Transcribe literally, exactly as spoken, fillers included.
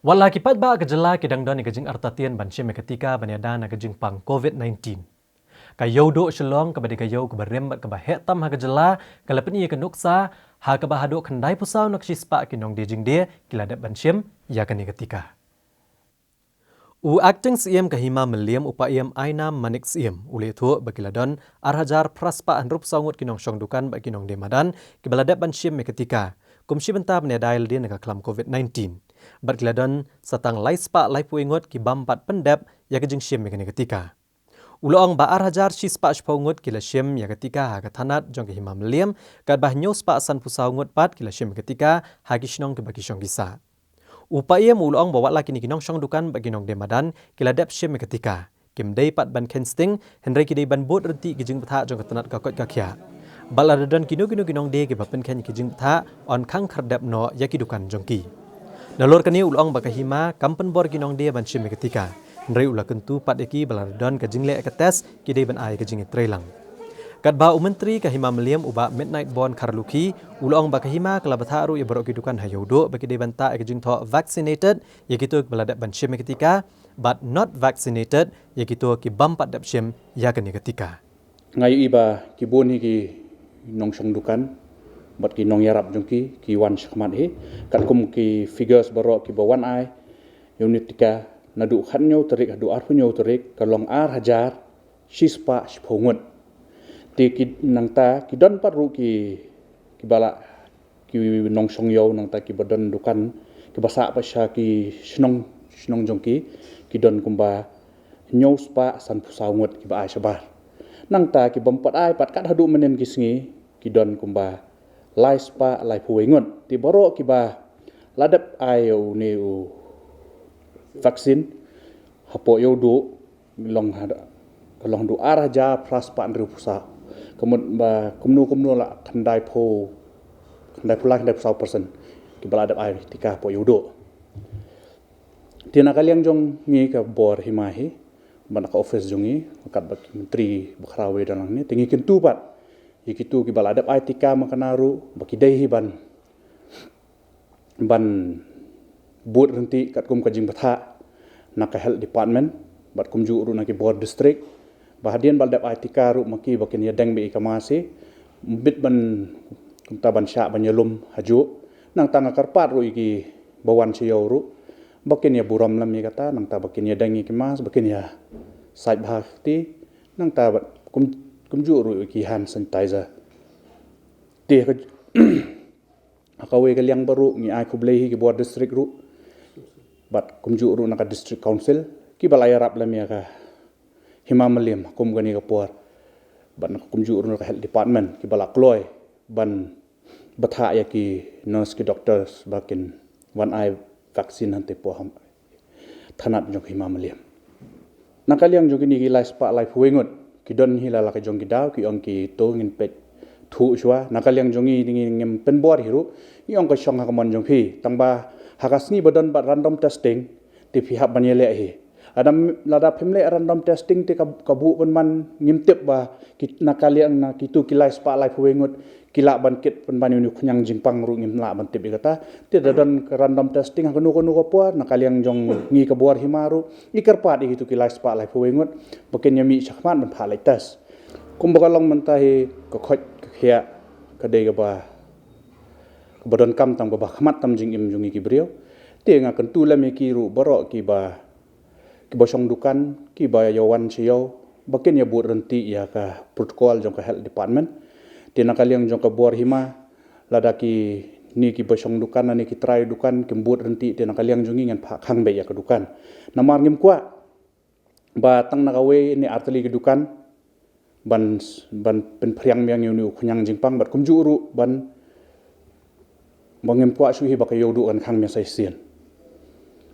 Wat la ki paidbah ka jylla ki dang don ïa ka jingartatien ban shim ïa ka tika ban ïada na ka jingpang COVID nineteen. Ka Ïewduh Shillong kaba dei ka ïew kaba rim bad kaba heh tam ha ka jylla, ka la pyni ïa ka nuksa ha kaba haduh khyndai phew saw na ka shispah ki nongdie jingdie ki la dep ban shim ïa kane ka tika. U Acting Syiem ka Hima Mylliem, u Paiem Ainam Manik Syiem, u la ïathuh ba ki la don ar hajar phra spah hynriew phew saw ngut ki nongshong dukan bad ki nongdie madan kiba la dep ban shim ïa ka tika kum shi bynta ban ïada ïa lade na ka khlam COVID nineteen. Bad ki la don sa tang lai spah lai phew wei ngut ki bym pat pyndep ïa ka jingshim ïa kane ka tika. U la ong ba ar hajar shi spah shiphew ngut ki la shim ïa ka tika ha ka thanat jong ka Hima Mylliem, katba hynñiew spah san phew saw ngut pat ki la shim ïa ka tika ha ki shnong kiba ki shong ki sah. U Paiem u la ong ba wat la kine ki nongshong dukan bad ki nongdie madan ki la dep shim ïa ka tika, kim dei pat ban kheiñ sting, hynrei ki dei ban bud ryntih ki jingbthah jong ka tnat ka koit ka khiah. Bad lada don kino kino ki nongdie kiba pynkheiñ ki jingbthah, yn khang khyrdep noh ïa ki dukan jong ki. Nalor kane u la ong ba ka Hima kam pynbor ki nongdie ban shim ïa ka tika, hynrei u la kyntu pat ïa ki ba lada don ka jingleh ka test ki dei ban ai ka jingïatreilang. Katba u Myntri ka Hima Mylliem, u Bah Midnightborn Kharlukhi, u la ong ba ka Hima ka la bthah ruh ïa baroh ki dukan ha Ïewduh ba ki dei ban tah ïa ka jingthoh vaccinated ïa kito kiba la dep ban shim ïa ka tika, bad not vaccinated ïa kito ki bym pat dep shim ïa kane ka tika. Nga ïohi ba ki bun hi ki nongshong dukan bad ki nongïarap jong ki ki wan shakhmat hi. Katkum ki figures baroh kiba wan ai ïa une u tika, naduh khathynñiew tarik haduh arphew hynñiew tarik, ka long ar hajar shi spah shiphew ngut. Te ki nangta ki don pat ruh ki, kiba la, ki nongshong ïew nangta kiba don dukan, kiba sah pat sha ki shnong, shnong jong ki, ki don kumba hynñiew spah san phew saw ngut kiba ai shabar. Nangta ki bym pat ai pat kat haduh mynhynnin ki sngi, ki don kumba lai spah lai phew wei ngut. Te baroh kiba la dep ai ïa une u vaccine hapoh Ïewduh, long ha, ka long haduh ar hajar phra spah hynriew phew saw. Ka mut ba kumno kumno la khyndai phew, khyndai phew lai, khyndai phew saw percent kiba la dep ai tika hapoh Ïewduh. Te na ka liang jong ngi ka bor Hima hi, bad na ka office jong ngi, katba ki myntri bakhraw ba don lang ne, te ngi kyntu pat ïa kito kiba la dep ai tika man ka na ruh ba ki dei hi ban, ban bud ryntih katkum ka jingbthah na ka health department, bad kumjuh ruh na ki bor district, ba hadien ba la dep ai tika ruh ma ki ba kin ïadeng beit ïa ka mask hi, bit ban, kumta ban shah ban ïalum hajuh. Nangta nga kyrpad ruh ïa kiba wan sha ïew ruh ba kin ïaburom lem ïa kata, nangta ba kin ïadeng ïa ki mask, ba kin ïa sait bha kti, nangta bad kum, kumjuh ruh ïa ki hand sanitizer. Te ha ka, ha kawei ka liang baroh ngi ai khublei hi ki bor district ruh, bad kumjuh ruh na ka district council kiba la ïarap lem ïa ka Hima Mylliem kum kane ka por, bad na kumjuh ruh na ka health department kiba la kloi ban bthah ïa ki nurse ki doctors ba kin wan ai vaccine hangtei hapoh thanat jong ka Hima Mylliem. Na ka liang jong kine ki lai spah lai phew wei ngut, ki don hi la la ka jong ki daw, ki ong kito ngin peit thuh shuwa. Na ka liang jong ngi, ngi ngim pynbor hi ruh, ngi ong ka shong ha ka mon jong phi. Tangba ha ka sngi ba don bad random testing, te phi hap ban ïaleh hi. Lada, lada phim leh random testing te ka, ka buh pynban ngim tip ba ki, na ka liang na kito ki lai spah lai phew wei ngut ki lah ban kit pynban ïa une u khñiang jingpang ruh ngim lah ban tip ïa kata. Te da don ka random testing ha kano kano ka por, na ka liang jong ngi ka bor Hima ruh ngi kyrpad ïa kito ki lai spah lai phew wei ngut ba kin ïa mih shakhmat ban phah leit test. Kumba ka long mynta hi, ka koit ka khiah ka dei kaba, kaba donkam tam, kaba khmat tam jingim jong ngi ki briew. Te nga kyntu lem ïa ki ruh baroh kiba, kiba shong dukan, kiba ïa wan sha ïew, ba kin ïa bud ryntih ïa ka protocol jong ka health department. Te na ka liang jong ka bor Hima, lada kine kiba shong dukan ne ki trai dukan kim bud ryntih, te na ka liang jong ngi ngan phah khang beit ïa ka dukan. Namar ngim kwah ba tang na kawei ne artylli ki dukan ban, ban pynphriang biang ïa une u khñiang jingpang, bad kumjuh ruh ban, ba ngim kwah shuh hi ba ka Ïewduh kan khang biang sa shisien.